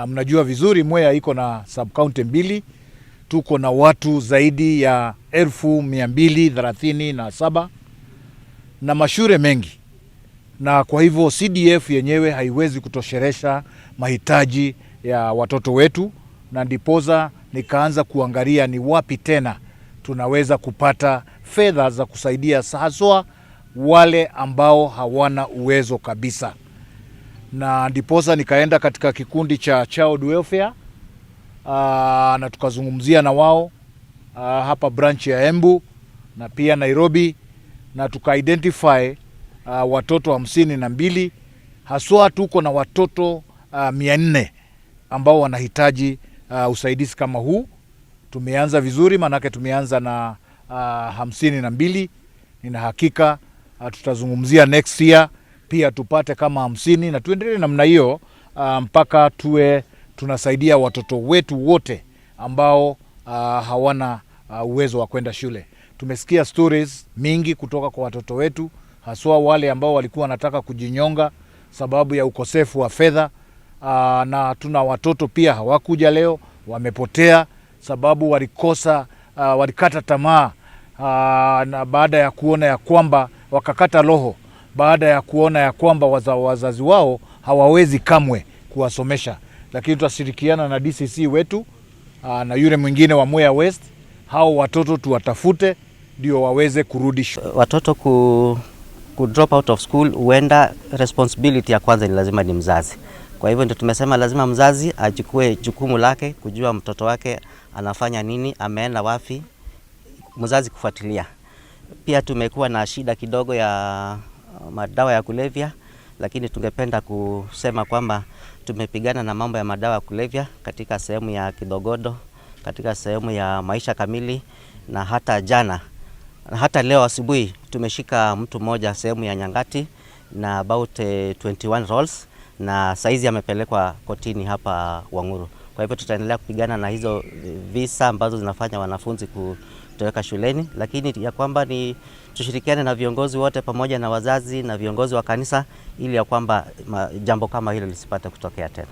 Mnajua vizuri Mwea iko na sub county mbili, tuko na watu zaidi ya 237,000 na mashule mengi, na kwa hivyo CDF yenyewe haiwezi kutoshelesha mahitaji ya watoto wetu, na ndiposa nikaanza kuangalia ni wapi tena tunaweza kupata fedha za kusaidia haswa wale ambao hawana uwezo kabisa, na ndiposa nikaenda katika kikundi cha Child Welfare na tukazungumzia na wao hapa branch ya Embu na pia Nairobi, na tuka identify watoto 52 haswa tuko na watoto 400 ambao wanahitaji usaidizi kama huu. Tumeanza vizuri, maanake tumeanza na 52. Nina hakika tutazungumzia next year pia tupate kama 50 na tuendelee namna hiyo mpaka tuwe tunasaidia watoto wetu wote ambao hawana uwezo wa kwenda shule. Tumesikia stories mingi kutoka kwa watoto wetu, haswa wale ambao walikuwa wanataka kujinyonga sababu ya ukosefu wa fedha. Na tuna watoto pia hawakuja leo, wamepotea sababu walikosa walikata tamaa na baada ya kuona ya kwamba wakakata roho baada ya kuona ya kwamba wazazi wao hawawezi kamwe kuwasomesha, lakini tutashirikiana na DCC wetu na yule mwingine wa Mwea West, hao watoto tuwatafute ndio waweze kurudi. Watoto ku drop out of school, huenda responsibility ya kwanza ni lazima ni mzazi. Kwa hivyo ndio tumesema lazima mzazi achukue jukumu lake kujua mtoto wake anafanya nini, ameenda wapi, mzazi kufuatilia. Pia tumekuwa na shida kidogo ya madawa ya kulevya, lakini tungependa kusema kwamba tumepigana na mambo ya madawa ya kulevya katika sehemu ya Kidhogodo, katika sehemu ya Maisha Kamili na hata jana na hata leo asubuhi tumeshika mtu mmoja sehemu ya Nyangati na about 21 rolls na saizi amepelekwa kotini hapa Wang'uru. Kwa hivyo tutaendelea kupigana na hizo visa ambazo zinafanya wanafunzi kutoweka shuleni, lakini ya kwamba ni tushirikiane na viongozi wote pamoja na wazazi na viongozi wa kanisa ili ya kwamba jambo kama hilo lisipate kutokea tena.